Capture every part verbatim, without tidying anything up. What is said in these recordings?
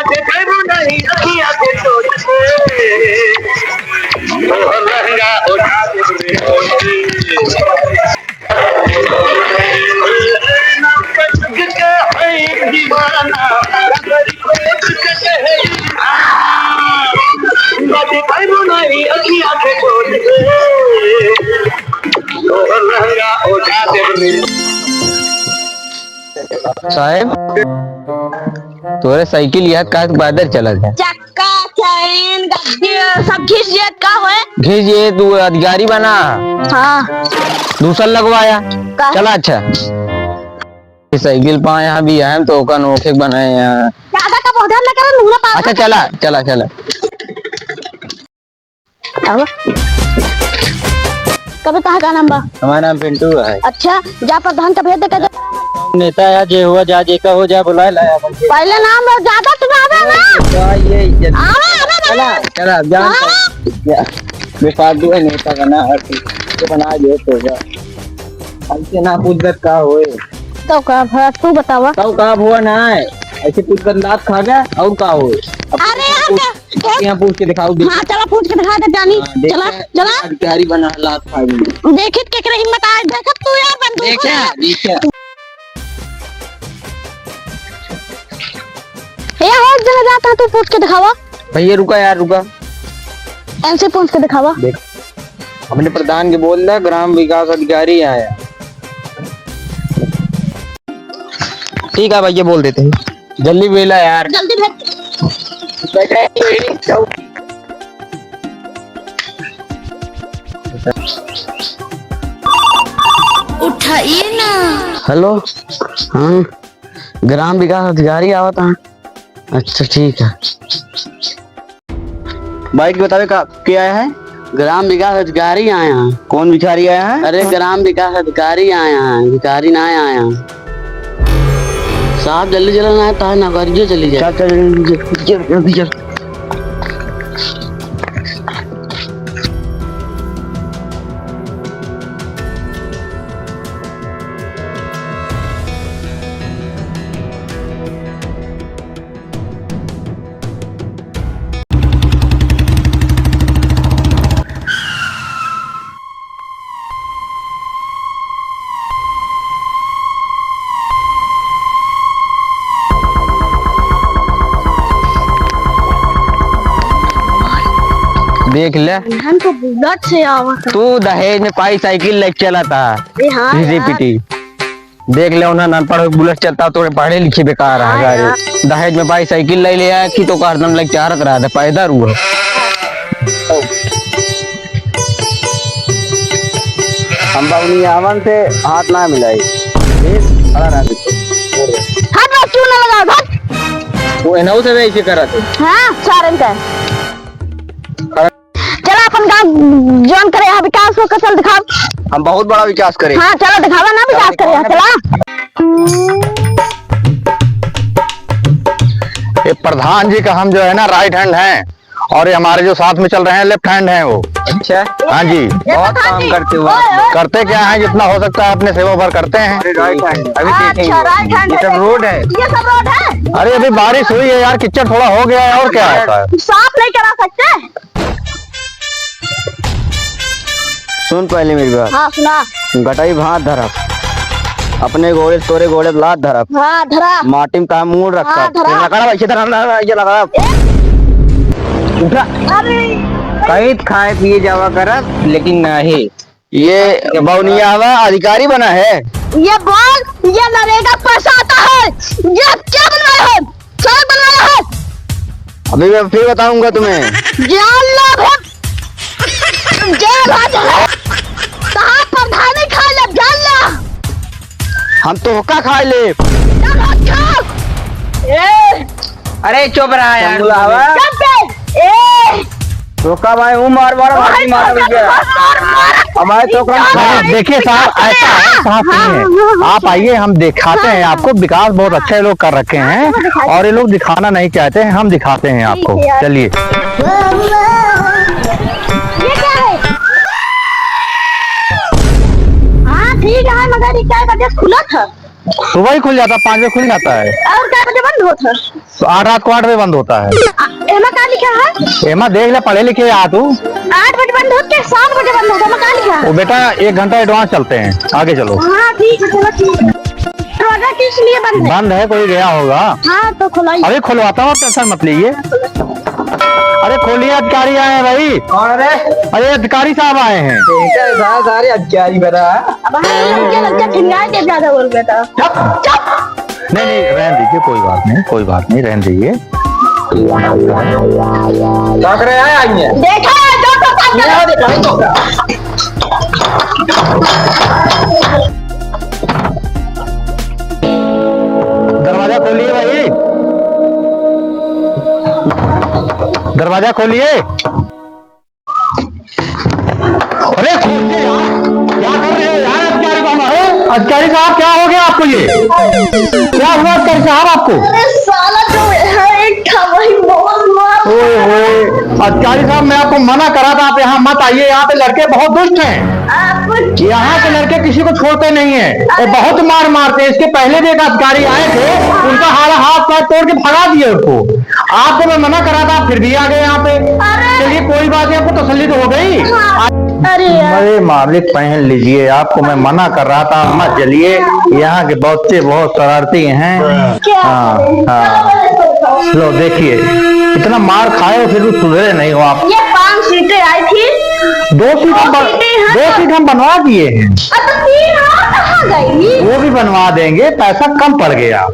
देखबो नहीं अखिया के चोट से, तोहर लहंगा उठा देबे। साहेब, तोरे साइकिल यहाँ का बदर चलत है? चक्का, चैन, गद्दी, सब घिस जेत का होए? घिस जेत, तू अधिकारी बना। हाँ। दूसर लगवाया। का? चला अच्छा। साइकिल पाए यहाँ भी आए तो ओका नोखे बनाए यहाँ। ज्यादा का बहुत ना करे, मुंह ना पावे। अच्छा चला, चला, चला। आवा। कबे कहाँ का नाम बा? हमारा नाम पिंटू है। अच्छा, जा प्रधान का भेज दे, कह दे। नेता है, जे हुआ जा, जे का हो जा, बुलाए लाया अपन के। पहले नाम लो, ज्यादा तुम आवे ना। क्या ये इज्जत? आवे, आवे, आवे। चला, चला, अब जान हाँ। या, बेफालतू है नेता बना, हर चीज तो बना दे तो जा। ऐसे ना पूछ दे का होए। तो का भा, तू बतावा। तो का हुआ ना है, ऐसे पूछ बंदात खा गया और का होए? अब अरे यार, पूछ, का यहाँ पूछ के दिखाओ, देख। हाँ, चला पूछ के दिखा दे जानी। हाँ, देख चला, क्या चला। अधिकारी बना लात खा गई। देखित केकरे हिम्मत आज, देखत तू यार बंदूक देखा, है। देखा। ए, हो, एक जना जाता है, तू पूछ के दिखावा। भैया रुका यार, रुका। ऐसे पूछ के दिखावा। देख, अपने प्रधान के बोल दे, ग्राम विकास अधिकारी आया। ठीक है भैया, बोल देते हैं। जल्दी बेला यार। जल्दी भेज। उठाइए ना। हेलो, हाँ, ग्राम विकास अधिकारी आवत हैं। अच्छा, ठीक है। भाई के बतावे का, के आया है? ग्राम विकास अधिकारी आया है। कौन भिखारी आया है? अरे, ग्राम विकास अधिकारी आया है, भिखारी ना आया है। साहब, जल्दी चलो ना, ताकि नौकरियो चली जाए। चल, चल, जल्दी, जल्दी, जल्दी, जल्दी, जल्दी। देख ले। हमको बुलेट से आवत है। तू दहेज में पाई साइकिल लेके चला था। अरे हाँ यार। घिसी पिटी। देख ले, उन्हें अनपढ़ हो, बुलेट चलता, तोरे पढ़े लिखे बेकार है, हाँ गाड़ी। यार। दहेज में भाई साइकिल ले ले आया कि तो हरदम लेके चाहत रहा था, पैदा रुआ। हम बबुनियावन से हाथ ना मिलाई। ठीक? खड़ा रह। हाथ में क्यों ना लगाओ, हट। वो एनहू से भी ऐसे करा थे। हाँ, सारन का। चला अपन गाँव जौन करे, यहाँ विकास हो, चल दिखाओ। हम बहुत बड़ा विकास करे। हाँ, चला दिखावा ना, विकास करे, चला। ये प्रधान जी का हम जो है ना, राइट हैंड हैं, और ये हमारे जो साथ में चल रहे हैं, लेफ्ट हैंड हैं वो। अच्छा। हाँ जी। बहुत काम करते हो आप लोग। करते क्या है, जितना हो सकता है अपने सेवा भर करते हैं। अरे राइट हैंड, अभी देखेंगे। अच्छा, राइट हैंड ये सब है। रोड है। ये सब रोड है। अरे अभी बारिश हुई है यार, कीचड़ थोड़ा हो गया है, और क्या होता है? साफ नहीं करा सकते? सुन पहले मेरी बात। हाँ, सुना। गटई भात धरब। अपने गोड़े, तोरे गोड़े लात धरब। हाँ, धरा। माटी में तहा मूड़ रखब। हाँ, धरा। ये लकड़ा, ऐसे धरा, धरा, ये लकड़ा। ए? उठा। अरे। कहीं खाए पिए जावा करब, लेकिन नहीं। ये बौनिया हवा अधिकारी बना है। ये बोल, ये नरेगा पैसा आता है। ये क्या बनवाया है? सड़क बनवाया है। अभी मैं फिर बताऊंगा तुम्हें। जान लो, जेल आ जा। कहाँ प्रधानी खा ले, जान लो। हम तो होका खा ले। चल, हट, चल। ए, अरे चुप रहा यार। चुप बे। ए। रोका भाई, वो मार, मार, मार, मार, मार, मार। हमारे तो कौन नहीं, देखिए साहब, ऐसा है, साहब सुनिए, हाँ, हाँ, आप आइए, हम दिखाते हैं आपको, विकास बहुत अच्छे लोग कर रखे हैं और ये लोग दिखाना नहीं चाहते हैं, हम दिखाते हैं आपको। ठीक है। चलिए। ये क्या है? हाँ, ठीक है, मगर ये क्या बजे खुला था? सुबह ही खुल जाता है, पाँच बजे खुल जाता है। और कै बजे बंद होत है? तो आठ, रात को आठ बजे बंद होता है। आ, एमा का लिखा है? एमा देख ले, पढ़े लिखे आ तू। आठ बजे बंद होत के सात बजे बंद होत, एमा का लिखा है? वो बेटा, एक घंटा advance चलते हैं, आगे चलो। हाँ, ठीक है, चलो, ठीक है। दरवाजा किस लिए बंद है? बंद है, कोई गया होगा। हाँ, तो खुलाइए। अभी खुलवाता हूँ, आप tension मत लीजिए। अरे खोलिए, अधिकारी आए हैं भाई। कौन है रे? अरे अधिकारी साहब आए हैं। ठीक है, सारे, सारे अधिकारी बना। अब हाँ, लड़के, लड़के ठिंगाए के ज्यादा बोल रहे था। चुप, चुप। नहीं, नहीं, रहने दीजिए, कोई बात नहीं, कोई बात नहीं, रहने दीजिए। पकड़े आए आइए। देखा है, जो तो पकड़ ये देखा है, तो दरवाजा खोलिए भाई, दरवाजा खोलिए। अरे खोलिए यार, क्या कर रहे हो यार? अधिकारी साहब, क्या हो गया आपको ये? क्या हुआ अधिकारी साहब आपको? अरे साला जो है एक था वही बहुत मार। ओए होए, अधिकारी साहब, मैं आपको मना करा था, आप यहाँ मत आइए, यहाँ पे लड़के बहुत दुष्ट हैं। आप यहाँ के लड़के किसी को छोड़ते नहीं है और बहुत मार मारते हैं। इसके पहले भी एक अधिकारी आए थे, उनका हाथ, हाथ पैर तोड़ के भगा दिए उनको। आपको मैं मना करा था, आप फिर भी आ गए यहाँ पे। अरे! चलिए, कोई बात नहीं, आपको तसल्ली तो हो गई। हाँ। अरे यार। अरे मालिक, पहन लीजिए, आपको मैं मना कर रहा था, मत जलिए। यहाँ के बच्चे बहुत शरारती हैं। क्या? हाँ, हाँ। लो देखिए, इतना मार खाए हो फिर भी सुधरे नहीं हो आप। ये पांच सीटें आई थी। दो सीट हम दो बन-, सीटें हैं। दो सीट हम बनवा दिए हैं। अब तो तीन और कहाँ गई? वो भी बनवा देंगे, पैसा कम पड़ गया।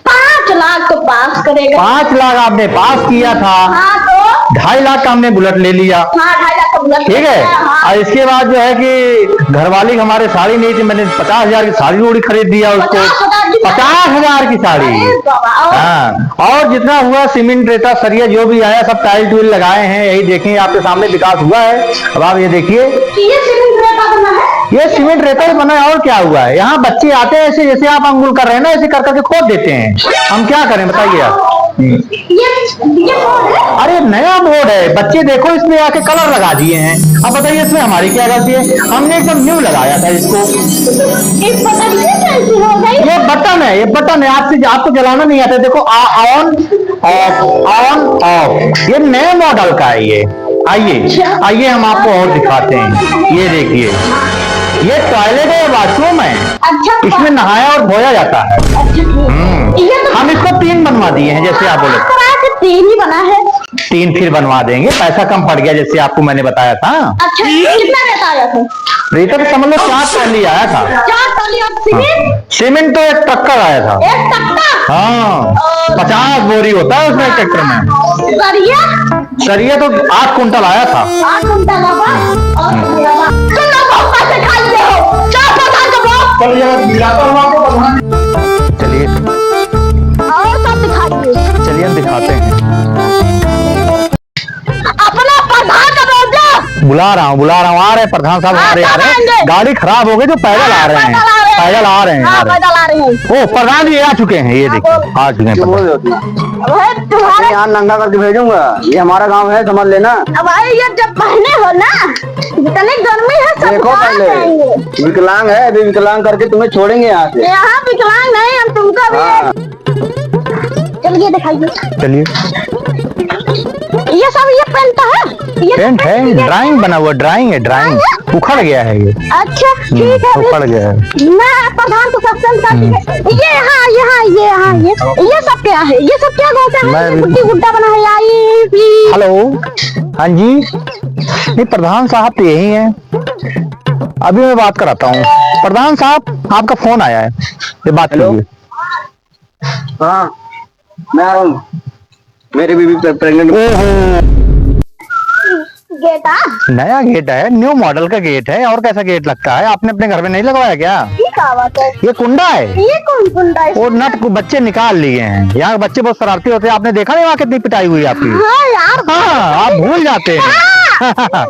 पाँच लाख तो पास करेगा। पाँच लाख आपने पास किया था। हाँ, तो? ढाई लाख का हमने बुलेट ले लिया। हाँ, ढाई लाख का बुलेट ठीक है? ले लिया, हाँ। और इसके बाद जो है कि घरवाली हमारे साड़ी नहीं थी, मैंने पचास हजार की साड़ी उड़ी खरीद दिया उसको। पचास हजार की साड़ी? पचास हजार की साड़ी। अरे बाबा, और? हाँ, और जितना हुआ सीमेंट, रेता, सरिया जो भी आया सब टाइल टूल लगाए हैं, यही देखें आपके सामने विकास हुआ है। अब आप ये देखिए। ये सीमेंट रेता बना है? ये सीमेंट रेता ही बना है, और क्या हुआ है? यहाँ बच्चे आते हैं ऐसे, जैसे आप अंगुल कर रहे हैं ना, ऐसे कर करके खोद देते हैं। हम क्या करें बताइए आप? ये, ये बोर्ड है? अरे नया बोर्ड है, बच्चे देखो इसमें आके कलर लगा दिए हैं। अब बताइए इसमें हमारी क्या गलती है? हमने एकदम न्यू लगाया था इसको। इस बटन से कैसी हो गई? ये बटन है, ये बटन है। आपसे, आपको जलाना नहीं आता। देखो, आ-, ऑन ऑफ, ऑन ऑफ, ये नए मॉडल का है ये। आइए, अच्छा। आइए हम आपको और दिखाते हैं। ये देखिए, ये टॉयलेट है, वॉशरूम है। अच्छा, इसमें नहाया और धोया जाता है। अच्छा, ठीक। हम्म। ये तो हम इसको तीन बनवा दिए हैं, जैसे आप बोले। हाँ, तो तीन ही बना है। तीन फिर बनवा देंगे, पैसा कम पड़ गया, जैसे आपको मैंने बताया था। अच्छा, कितना रेता आया था? रेता तो समझ लो चार ट्राली आया था। चार ट्राली और सीमेंट? हाँ। सीमेंट तो एक ट्रक्कर आया था। एक ट्रक्कर? हाँ, और पचास बोरी होता है उसमें एक ट्रैक्टर में। सरिया? सरिया तो आठ कुंटल आया था। आठ कुंटल आवा? और हम्म। तुम लोग बहुत पैसे खा लिए हो। चार पचास का ब्लॉक। चलिए, मैं दिखाता हूँ आपको प्रधान। चलिए। और सब दिखाइए। चलिए, हम दिखाते हैं। अपना प्रधान का बोल दो। बुला रहा हूँ, बुला रहा हूँ, आ रहे हैं प्रधान साहब, आ हाँ, रहे हैं, आ रहे हैं। आएंगे। गाड़ी खराब हो गई, जो पैदल आ रहे हैं, पैदल आ रहे हैं। पैदल आ रहे हैं, हाँ, आ रहे हैं। पैदल आ रहे हैं। ओ, प्रधान जी आ चुके हैं, ये हाँ, देखिए, बोल। आ चुके हैं प्रधान। वही तुम्हारे यहाँ नंगा करके भेजूंगा, ये हमारा गांव है, समझ लेना। अब भाई, ये जब पहने हो ना, इतनी गर्मी है, सब देखो पहले, विकलांग है, अभी विकलांग करके तुम्हें छोड़ेंगे यहाँ से। यहाँ विकलांग नहीं, हम तुमको भी हाँ। चलिए दिखाइए। चलिए। ये सब ये पेंट है? ये पेंट है, ड्राइंग बना हुआ, ड्राइंग है, ड्राइंग। हाँ, ये? उखड़ गया है ये। अच्छा, हम्म, ठीक है, अभी उखड़ गया है। मैं प्रधान को सबसे हम्म। ये यहाँ, यहाँ, ये यहाँ, ये, ये सब क्या है? ये सब क्या बोलते हैं? मैं ये भी गुड्डी गुड्डा बना है, आई भी। हेलो, हाँ जी, नहीं, प्रधान साहब तो यही हैं, अभी मैं बात कराता हूँ। प्रधान साहब, आपका फोन आया है, ये बात हेलो। कीजिए। हाँ, मैं आ रहा हूँ। मेरी बीवी प्रे-, प्रेग्नेंट। ओहो। गेट आ? नया गेट है, न्यू मॉडल का गेट है। और कैसा गेट लगता है? आपने अपने घर में नहीं लगवाया क्या? ये क्या बात है? ये कुंडा है। ये कौन कुंडा है? वो नट को बच्चे निकाल लिए हैं। यहाँ के बच्चे बहुत शरारती होते हैं। आपने देखा नहीं वहाँ कितनी पिटाई हुई आपकी? हाँ यार। हाँ, आप भूल जाते हैं। हाँ।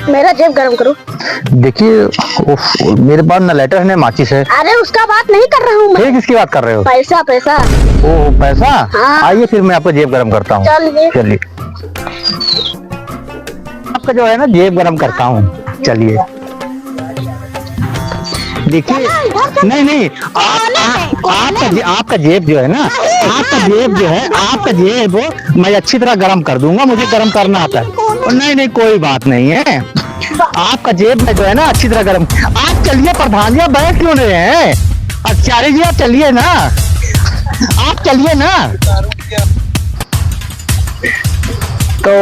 मेरा जेब गरम करो। देखिए, उफ, मेरे पास ना लाइटर है ना माचिस है। अरे, उसका बात नहीं कर रहा हूँ मैं। फिर किसकी बात कर रहे हो? पैसा, पैसा। ओ, पैसा? हाँ। आइए, फिर मैं आपका जेब गरम करता हूँ। चलिए। चलिए। आपका जो है ना, जेब गरम करता हूँ। चलिए। देखिए, चलो, इधर चलो। नहीं, नहीं, आप, कोने में, आप, कोने आपका में। जे-, आपका जेब जो है ना, नहीं, आपका हाँ, जेब जो है, हाँ, आपका जेब मैं अच्छी तरह गर्म कर दूंगा, मुझे गर्म करना आता है। कोने में। नहीं, नहीं, कोई बात नहीं है। आपका जेब में जो है ना, अच्छी तरह गर्म। आप चलिए प्रधान जी, आप बैठ क्यों रहे हैं? अचार्य जी, आप चलिए ना, आप चलिए ना। तो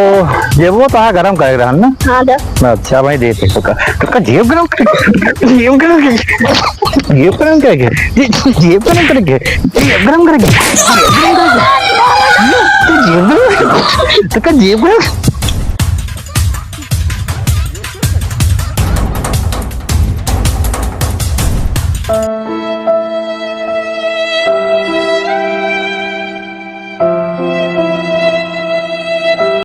जेबो तो हाँ गरम करे रहन ना? हाँ, दा। अच्छा, भाई, दे दे, तो का, तो का जेब गरम करे, जेब गरम करे, जेब गरम करे, जे-, जेब गरम करे, जेब गरम करे, जेब गरम करे, तो जेब गरम, तो का जेब गरम,